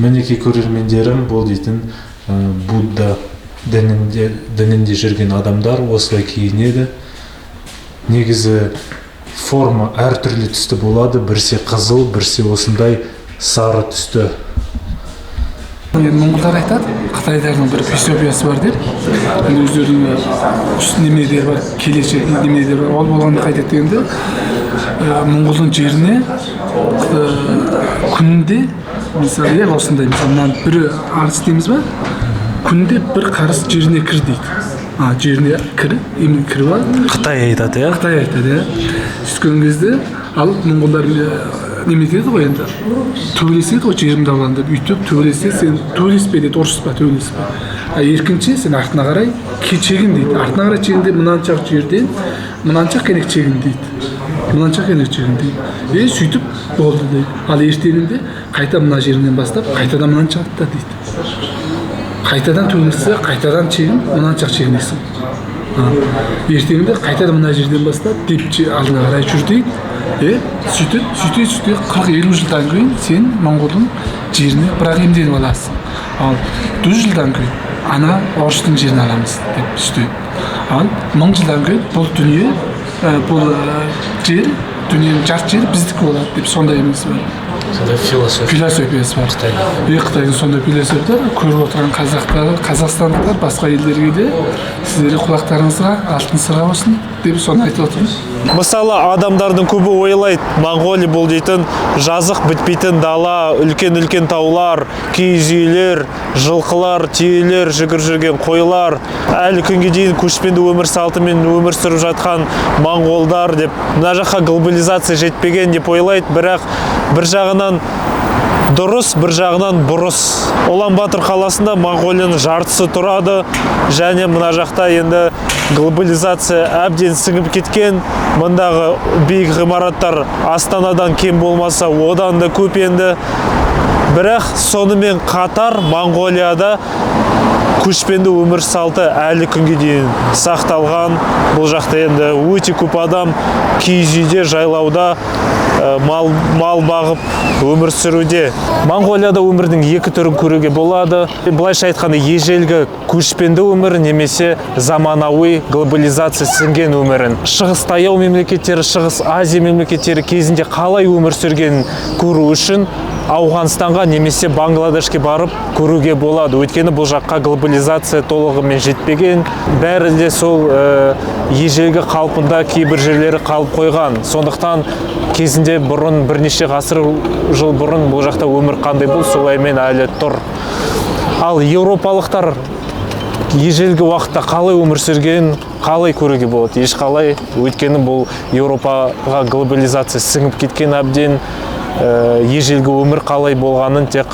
Мінекей, көрермендерім, бұл дейтін Будда дінінде жүрген адамдар осылай киінеді. Негізі форма әртүрлі түсті болады, бірсе қызыл, бірсе осындай сары түсті. Енді моңғолдар айтады, қытайдардың бір философиясы бар деп. Енді өздерінің неменелері бар, келешек неменелері бар. Ол болғанда қайтеді дегенде, моңғолдың жеріне күнде, мысалы, осындай, мысалы, мынаны бір арыс дейміз ба? Күнде бір қарыс жеріне кір дейді. Жеріне кір, именно кіріп ал. Қытай айтады, иә? Қытай айтады, иә. Сөйткен кезде, ал моңғолдар неме етеді ғой енді, төбелеседі ғой, жерімді аламын деп, өйтіп төбелессе, сен төбелеспе дейді, ұрыспа, төбелеспе. А еркінше сен артына қарай шегін дейді. Артына қарай шегін деп, мынаншақ жерден, мынаншақ керек шегін дейді. Мынаншақ керек шегін дейді. Сөйтіп болды дейді. Ал ертеңінде қайта мына жерінен бастап, қайтадан мынанша атта дейді. Қайтадан төбелессе, қайтадан шегін, мынаншақ шегінесің. Ертеңінде қайтадан мына жерден бастап, деп алдына қарай жүр дейді. Сөйтіп, сөйте, сөйте, 40-50 жылдан кейін сен моңғолдың жеріне бірақ емделіп аласың. Ал 100 жылдан кейін ана орыстың жерін аламыз деп сөйтеді. Ал 1000 жылдан кейін бұл дүние, бұл жер, дүниенің жарты жері біздікі болады деп сондай емесі бар. Сондай философия. Философиясы бар. Қытайдың. Қытайдың сондай философиялары бар. Көріп отырған қазақтар, қазақстандықтар, басқа елдерге де сіздерге құлақтарыңызға алтын сырға болсын деп соны айтып отырмын. Мысалы, адамдардың көбі ойлайды, Моңғолия бұл дейтін жазық бітпейтін дала, үлкен-үлкен таулар, киіз үйлер, жылқылар, түйелер, жүгіріп жүрген қойлар, әлі күнге дейін көшпенді өмір салтымен өмір сүріп жатқан моңғолдар деп, мына жаққа глобализация жетпеген деп ойлайды, бірақ бір жағынан дұрыс, бір жағынан бұрыс. Улан-Батор қаласында Моңғолияның жартысы тұрады және мына жақта енді глобализация әбден сіңіп кеткен. Мындағы биік ғимараттар Астанадан кем болмаса одан да көп енді. Бірақ сонымен қатар Моңғолияда көшпенді өмір салты әлі күнге дейін сақталған. Бұл жақта енді өте көп адам киіз үйде, жайлауда мал бағып өмір сүруде. Моңғолияда өмірдің екі түрін көруге болады. Былайша айтқанда, ежелгі көшпенді өмір немесе заманауи глобализация сіңген өмірін. Шығыс таяу мемлекеттері, Шығыс Азия мемлекеттері кезінде қалай өмір сүргенін көру үшін Ауғанстанға немесе Бангладешке барып көруге болады. Өйткені бұл жаққа глобализация толығымен жетпеген, бәрі де сол ежелгі қалпында кейбір жерлері қалып қойған. Сондықтан кезінде бұрын, бірнеше ғасыр жыл бұрын бұл жақта өмір қандай болды, солаймен әлі тұр. Ал еуропалықтар ежелгі уақытта қалай өмір сүргенін қалай көруге болады? Ешқалай. Өйткені бұл Еуропаға глобализация сіңіп кеткен әбден. Ежелгі өмір қалай болғанын тек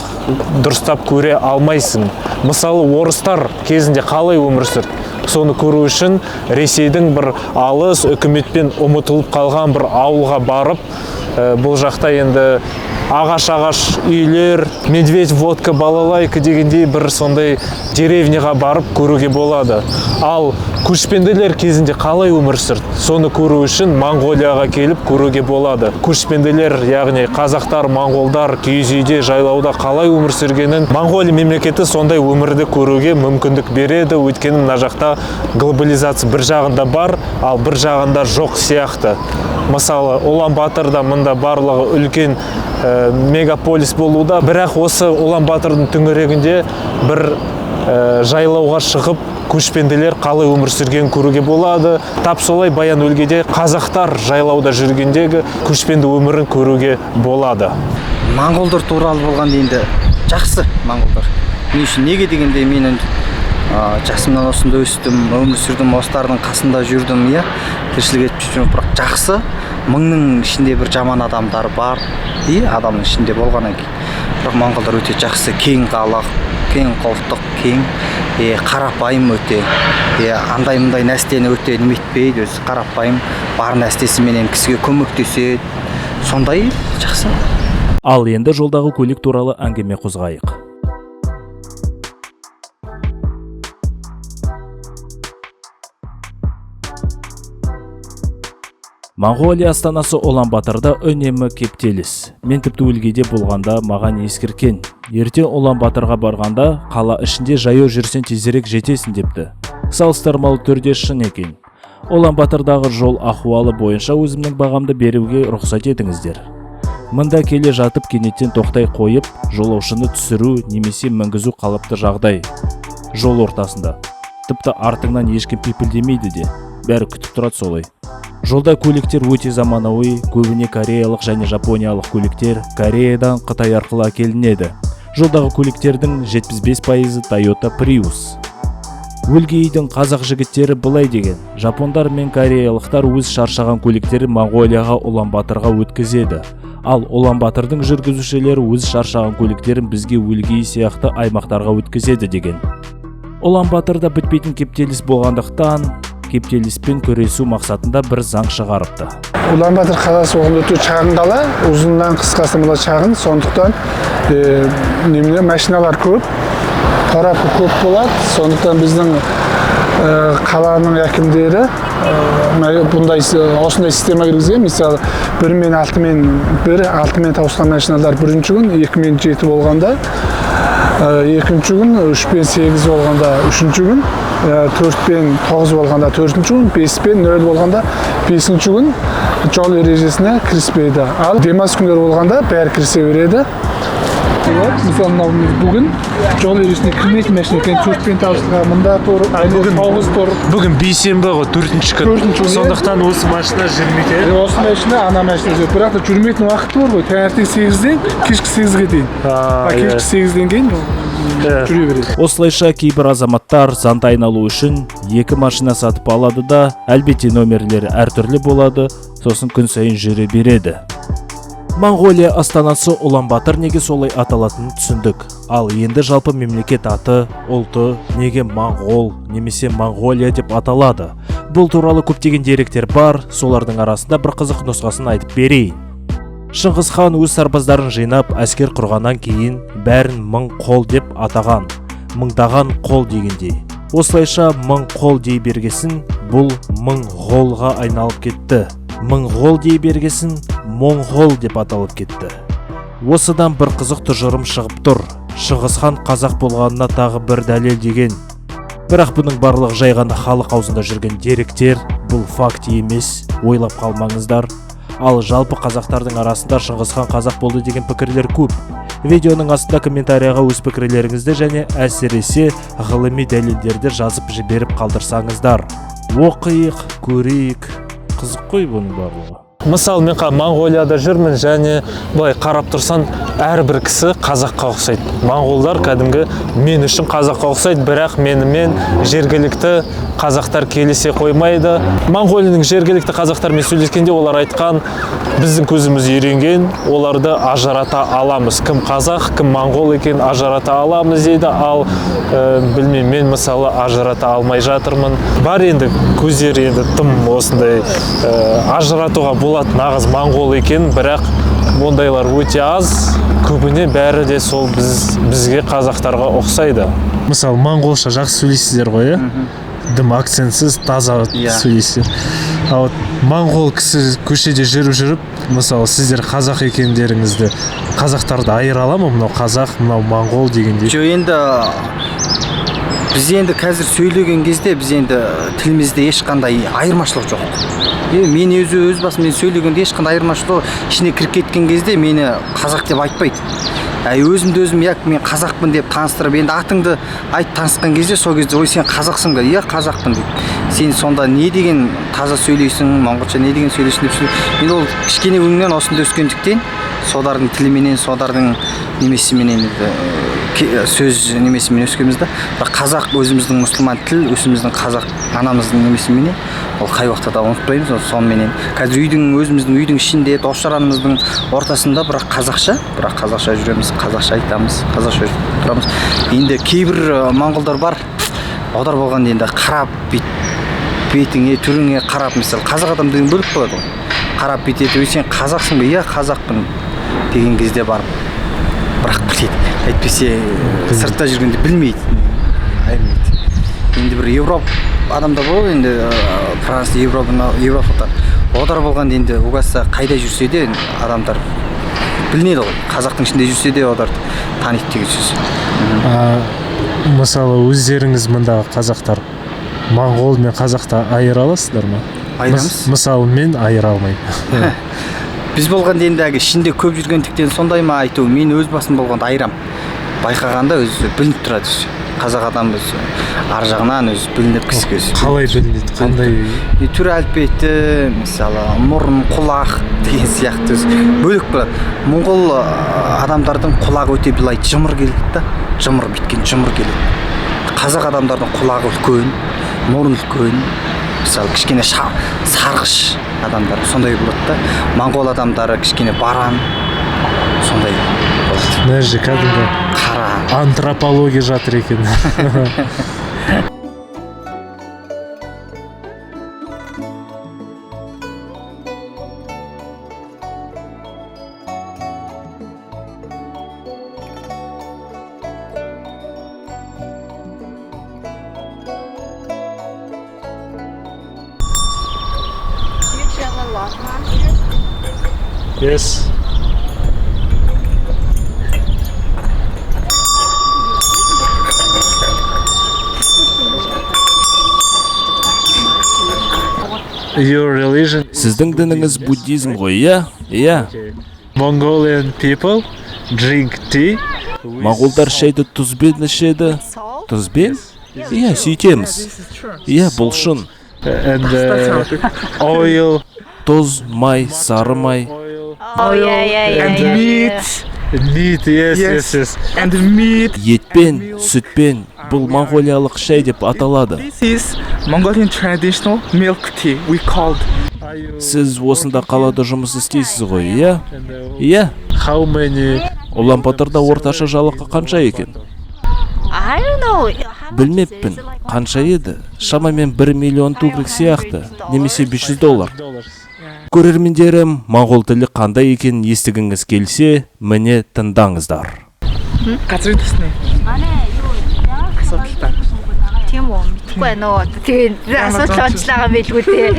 дұрыстап көре алмайсың. Мысалы, орыстар кезінде қалай өмір сүрді? Соны көру үшін Ресейдің бір алыс үкіметпен ұмытылып қалған бір ауылға барып, бұл жақта енді ағаш-ағаш үйлер, медведь, водка, балалайка дегендей бір сондай деревняға барып көруге болады. Ал көшпенділер кезінде қалай өмір сүрді? Соны көру үшін Моңғолияға келіп көруге болады. Көшпенділер, яғни қазақтар, моңғолдар киіз үйде, жайлауда қалай өмір сүргенін Моңғолия мемлекеті сондай өмірді көруге мүмкіндік береді. Өйткені мына жақта глобализация бір жағында бар, ал бір жағында жоқ сияқты. Мысалы, Улан-Баторда мында барлығы үлкен мегаполис болуда, бірақ осы Улан-Батордың төңірегінде бір жайлауға шығып көшпенділер қалай өмір сүргенін көруге болады. Тап солай Баян өлгеде қазақтар жайлауда жүргендегі көшпенді өмірін көруге болады. Моңғолдар туралы болғанда енді жақсы моңғолдар. Не үшін, неге дегенде мен енді жасымнан осында өстім, өмір сүрдім, осылардың қасында жүрдім, иә, тіршілік етіп жүрмін. Бірақ жақсы, мыңның ішінде бір жаман адамдар бар, иә, адамның ішінде болғаннан кейін. Бірақ моңғолдар өте жақсы, кең халық, кең қолтық, кең, қарапайым өте, андай мындай нәрсені өте неметпейді, өзі қарапайым, бар нәрсесіменен кісіге көмектеседі, сондай жақсы. Ал енді жолдағы көлік туралы әңгіме қозғайық. Моңғолия астанасы Улан-Баторда үнемі кептеліс. Мен тіпті өлгеде болғанда маған ескерткен. Ертең Улан-Баторға барғанда қала ішінде жаяу жүрсең тезірек жетесің депті. Салыстырмалы түрде шын екен. Улан-Батордағы жол ахуалы бойынша өзімнің бағамды беруге рұқсат етіңіздер. Мында келе жатып кенеттен тоқтай қойып, жолаушыны түсіру немесе мінгізу қалыпты жағдай. Жол ортасында. Тіпті артыңнан ешкім пипілдемейді де, бәрі күтіп тұрады солай. Жолда көліктер өте заманауи, көбіне кореялық және жапониялық көліктер Кореядан Қытай арқылы әкелінеді. Жолдағы көліктердің 75%-ы Toyota Prius. Өлгейдің қазақ жігіттері былай деген: жапондар мен кореялықтар өз шаршаған көліктерін Моңғолияға Улан-Баторға өткізеді. Ал Улан-Батордың жүргізушілері өз шаршаған көліктерін бізге Өлгей сияқты аймақтарға өткізеді деген. Улан-Баторда бітпейтін кептеліс болғандықтан кептеліспен күресу мақсатында бір заң шығарыпты. Улан-Батор қаласы оған өте шағын қала, ұзыннан қысқасы мына шағын, сондықтан немене машиналар көп, пробка көп болады. Сондықтан біздің қаланың әкімдері осындай система кіргізген. Мысалы, 1 мен 6 мен 1, 6 мен тауысқан машиналар бірінші күн, 2 мен 7 болғанда, екінші күн, 3 пен 8 болғанда үшінші күн, 4 пен 9 болғанда төртінші күн, 5 пен 0 болғанда бесінші күн жол ережесіне кіріспейді. Ал демалыс күндері болғанда бәрі кірісе береді. Мысалы, мынау бүгін жол ережесіне кірмейтін машина екен, 4 пен тауысқан, мында тұр, әлі 9 тұр. Бүгін бейсенбі ғой, төртінші күн. Төртінші күн, иә. Сондықтан осы машина жүрмейді. Осы машина, ана машина жүреді. Бірақ та жүрмейтін уақыты бар ғой, таңертең 8-ден кешкі 8-ге дейін. Кешкі 8-ден кейін жүре береді. Осылайша кейбір азаматтар заңды айналу үшін екі машина сатып алады да, әлбетте номерлері әртүрлі болады, сосын күн сайын жүре береді. Моңғолия астанасы Улан-Батор неге солай аталатынын түсіндік. Ал енді жалпы мемлекет аты, ұлты неге Моңғол немесе Моңғолия деп аталады? Бұл туралы көптеген деректер бар, солардың арасында бір қызық нұсқасын айтып берейін. Шыңғыс хан өз сарбаздарын жинап, әскер құрғаннан кейін бәрін мың қол деп атаған. Мыңдаған қол дегендей. Осылайша мың қол дей бергесін, бұл мың ғолға айналып кетті. Мың ғол дей бергесін, моңғол деп аталып кетті. Осыдан бір қызық тұжырым шығып тұр. Шыңғыс хан қазақ болғанына тағы бір дәлел деген. Бірақ бұның барлығы жай ғана халық аузында жүрген деректер, бұл факт емес, ойлап қалмаңыздар. Ал жалпы қазақтардың арасында Шыңғыс хан қазақ болды деген пікірлер көп. Видеоның астында комментарияға өз пікірлеріңізді және әсіресе ғылыми дәлелдерді жазып жіберіп қалдырсаңыздар. Оқиық, көрейік. Қызық қой бұның барлығы. Мысалы, мен Моңғолияда жүрмін және былай қарап тұрсаң, әрбір кісі қазаққа ұқсайды. Моңғолдар кәдімгі мен үшін қазаққа ұқсайды, бірақ менімен жергілікті қазақтар келісе қоймайды. Моңғолияның жергілікті қазақтармен сөйлескенде олар айтқан, біздің көзіміз үйренген, оларды ажырата аламыз. Кім қазақ, кім моңғол екенін ажырата аламыз дейді. Ал білмеймін, мен мысалы ажырата алмай жатырмын. Бар енді көздері енді тым осындай ажыратуға болады нағыз моңғол екен, бірақ ондайлар өте аз. Көбіне бәрі де сол бізге қазақтарға ұқсайды. Мысалы, моңғолша жақсы сөйлейсіздер ғой, иә? Дым акцентсіз таза сөйлейсіздер. А вот моңғол кісі көшеде жүріп-жүріп, мысалы, сіздер қазақ екендеріңізді, қазақтарды айыра ала ма? Мынау қазақ, мынау моңғол дегендей. Жоқ, енді біз енді қазір сөйлеген кезде біз енді тілімізде ешқандай айырмашылық жоқ. Мен өз басым мен сөйлегенде ешқандай айырмашылық жоқ. Ішіне кіріп кеткен кезде мені қазақ деп айтпайды. Өзімді өзім як мен қазақпын деп таныстырып, енді атыңды айт танысқан кезде сол кезде ой сен қазақсың ба? Иә, қазақпын дейді. Сен сонда не деген таза сөйлейсің, моңғолша не деген сөйлейсің деп сөйлейді. Енді ол кішкене күннен осында өскендіктен содардың тіліменен, содардың немесіменен енді сөз немесімен өскенбіз да. Бірақ қазақ өзіміздің мұсылман тіл, өзіміздің қазақ анамыздың немесіменен ол қай уақытта да ұмытпаймыз, ол соныменен. Қазір өзіміздің үйдің ішінде, дос-жаранымыздың ортасында бірақ қазақша жүреміз, қазақша айтамыз, қазақша тұрамыз. Енді кейбір моңғолдар бар, олар болғанда енді қарап бетіңе, түріңе қарап, мысалы, қазақ адам деген бөлік болады ғой. Қарап бүйтеді, ой, сен қазақсың ба? Иә, қазақпын деген кезде барып бірақ біледі. Әйтпесе сыртта жүргенде білмейді, айырмайды. Енді бір Европа адамдар болады, енді Франция, Европалықтар. Олар болғанда енді Угаса қайда жүрсе де адамдар білінеді ғой. Қазақтың ішінде жүрсе де оларды таниды деген сөз. Мысалы, өздеріңіз мындағы қазақтар моңғол мен қазақты айыра аласыздар ма? Айырамыз. Мысалы, мен айыра алмаймын. Біз болғанда енді әлгі ішінде көп жүргендіктен сондай ма айту, мен өз басым болғанда айырам. Байқағанда өзі білініп тұрады өзі. Қазақ адам өзі ар жағынан өзі білініп кісіге өзі. Қалай білінеді? Қандай? Түр әлпеті, мысалы, мұрын, құлақ деген сияқты өзі бөлек болады. Моңғол адамдардың құлағы өте былай жымыр келеді да, жымыр бүйткен жымыр келеді. Қазақ адамдардың құлағы үлкен, мұрны үлкен, мысалы, кішкене сарғыш адамдар сондай болады да. Моңғол адамдары кішкене баран сондай болады. Мына жерде кәдімгі қара антропология жатыр екен. Yes. Your religion? Сіздің дініңіз буддизм ғой, иә? Иә. Mongolian people drink tea. Моңғолдар шайды тұзбен ішеді. Тұзбен? Иә, сөйтеміз. Иә, бұл шын. And oil. Тұз, май, сары май. Oh, yeah. And meat. Meat, yes, yes, yes. And meat. Етпен, сүтпен. Бұл моңғолиялық шай деп аталады. This is Mongolian traditional milk tea we called. Сіз осында қалада жұмыс істейсіз ғой, иә? Иә. How many? Улан-Баторда орташа жалақы қанша екен? I don't know. Білмеппін, қанша еді? Шамамен 1 миллион тугрик сияқты, немесе 500 доллар. Көрермендерім, моңғол тілі қандай екенін естігіңіз келсе, міне тыңдаңыздар. Газрын төсний асуудалтай. Тийм үү? Мэдэхгүй байна уу? Тэгээд асуудал онцлог юм байлгүй дээ.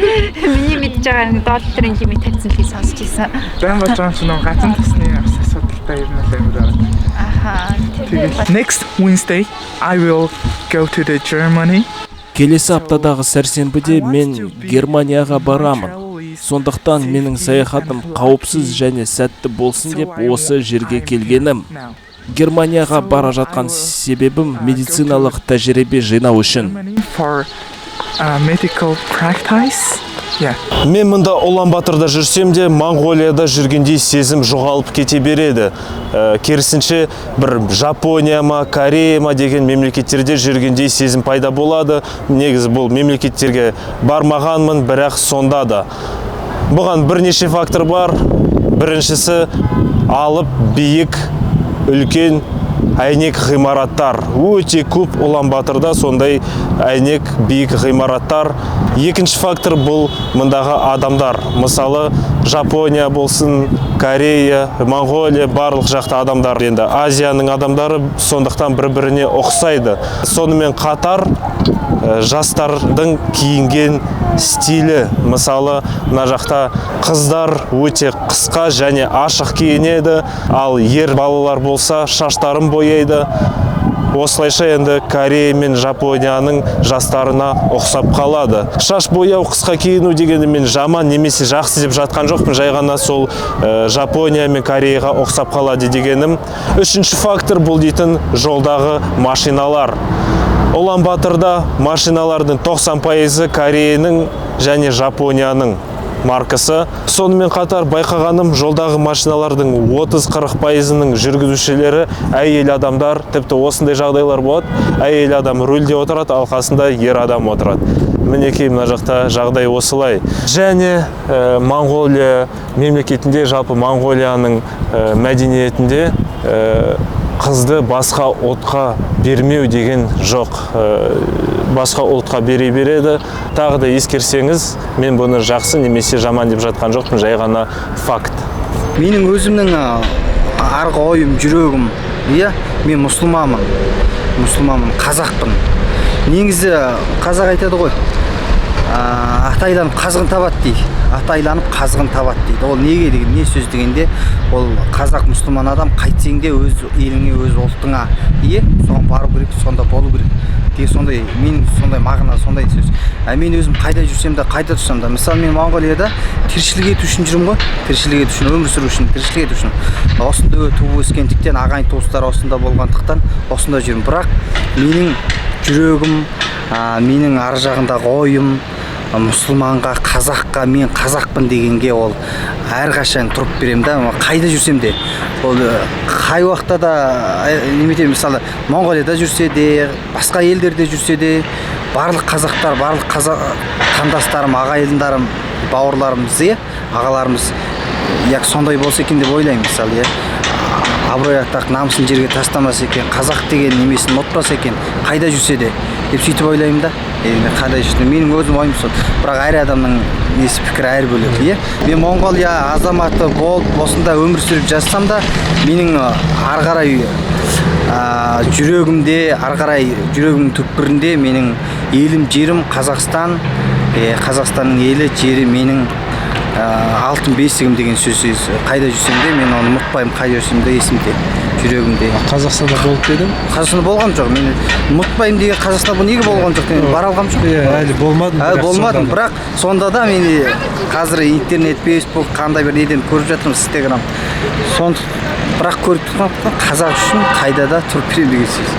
Миний мэдж байгаа нэг долларын лимит тавьсан л гэж сонсч ирсэн. Зам болж байгаа юм чинь нөгөө газрын төсний бас асуудалтай юм л амар байна. Аха. Тэгээд next Wednesday I will go to the Germany. Келесі аптадағы сәрсенбіде мен Германияға барамын. Сондықтан менің саяхатым қауіпсіз және сәтті болсын деп осы жерге келгенім. Германияға бара жатқан себебім медициналық тәжірибе жинау үшін. Germany for medical practice. Yeah. Мен мұнда Улан-Баторда жүрсем де, Моңғолияда жүргендей сезім жоғалып кете береді. Керісінше бір Жапония ма, Корея ма деген мемлекеттерде жүргендей сезім пайда болады. Негізі бұл мемлекеттерге бармағанмын, бірақ сонда да. Бұған бірнеше фактор бар. Біріншісі алып биік үлкен әйнек ғимараттар. Өте көп Улан-Баторда сондай әйнек биік ғимараттар. Екінші фактор бұл мұндағы адамдар. Мысалы, Жапония болсын, Корея, Моңғолия, барлық жақта адамдар. Енді Азияның адамдары сондықтан бір-біріне ұқсайды. Сонымен қатар жастардың киінген стилі. Мысалы, мына жақта қыздар өте қысқа және ашық киінеді, ал ер балалар болса шаштарын бояйды. Осылайша енді Корея мен Жапонияның жастарына ұқсап қалады. Шаш бояу, қысқа киіну дегенді мен жаман немесе жақсы деп жатқан жоқпын, жай ғана сол Жапония мен Кореяға ұқсап қалады дегенім. Үшінші фактор бұл дейтін жолдағы машиналар. Улан-Баторда машиналардың 90% Кореяның және Жапонияның маркасы. Сонымен қатар байқағаным, жолдағы машиналардың 30-40%-ының жүргізушілері әйел адамдар. Тіпті осындай жағдайлар болады. Әйел адам рульде отырады, ал қасында ер адам отырады. Мінекей мына жақта жағдай осылай. Және Моңғолия мемлекетінде, жалпы Моңғолияның мәдениетінде қызды басқа ұлтқа бермеу деген жоқ. Басқа ұлтқа бере береді. Тағы да ескерсеңіз, мен бұны жақсы немесе жаман деп жатқан жоқпын, жай ғана факт. Менің өзімнің арғы ойым, жүрегім, иә, мен мұсылманмын. Мұсылманмын, қазақпын. Негізі қазақ айтады ғой, ат айланып қазығын табады дейді. Ат айланып қазығын табады дейді. Ол неге деген, не сөз дегенде, ол қазақ мұсылман адам қайтсең де өз еліңе, өз ұлтыңа, ие, соған бару керек, сонда болу керек деген сондай, менің сондай мағына, сондай сөз. Мен өзім қайда жүрсем де, қайда тұрсам да, мысалы мен Моңғолияда тіршілік ету үшін жүрмін ғой, тіршілік ету үшін, өмір сүру үшін, тіршілік ету үшін. Осында туып өскендіктен, ағайын туыстар осында болғандықтан осында жүрмін. Бірақ менің жүрегім, менің ар жағындағы ойым мұсылманға, қазаққа, мен қазақпын дегенге ол әрқашан тұрып беремін да, қайда жүрсем де. Ол қай уақытта да, немесе мысалы Моңғолияда жүрсе де, басқа елдерде жүрсе де, барлық қазақтар, барлық қазақ қандастарым, ағайындарым, бауырларымыз, иә, ағаларымыз, яқ сондай болса екен деп ойлаймын, мысалы, иә. Абырой атақ, намысын жерге тастамаса екен, қазақ деген немесін ұмытпаса екен, қайда жүрсе де деп сөйтіп ойлаймын да. Енді қайда жүрсе, менің өзім ойым сол. Бірақ әр адамның несі пікірі әр бөлек, иә. Мен Моңғолия азаматы болып осында өмір сүріп жатсам да, менің ары қарай, жүрегімде, ары қарай жүрегімнің түкпірінде менің елім, жерім Қазақстан, Қазақстанның елі, жері менің алтын бесігім деген сөз. Қайда жүрсем де мен оны ұмытпаймын, қайда жүрсем де есімде, жүрегімде. Қазақстанда болып па едің? Қазақстанда болған жоқ. Мен ұмытпаймын деген Қазақстанда неге болған жоқ деген бара алғам жоқ. Иә, әлі болмадым, Әлі бірақ болмадым, сонда да. бірақ сонда да мен қазір интернет, фейсбук қандай бір неден көріп жатырмын, инстаграм. Соны бірақ көріп тұрған қазақ үшін қайда да тұрып беремін деген сөз.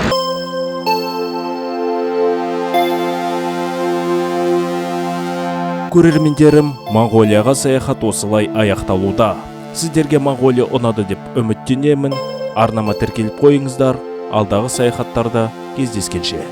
Көрермендерім, Моңғолияға саяхат осылай аяқталуда. Сіздерге Моңғолия ұнады деп үміттенемін. Арнама тіркеліп қойыңыздар. Алдағы саяхаттарда кездескенше.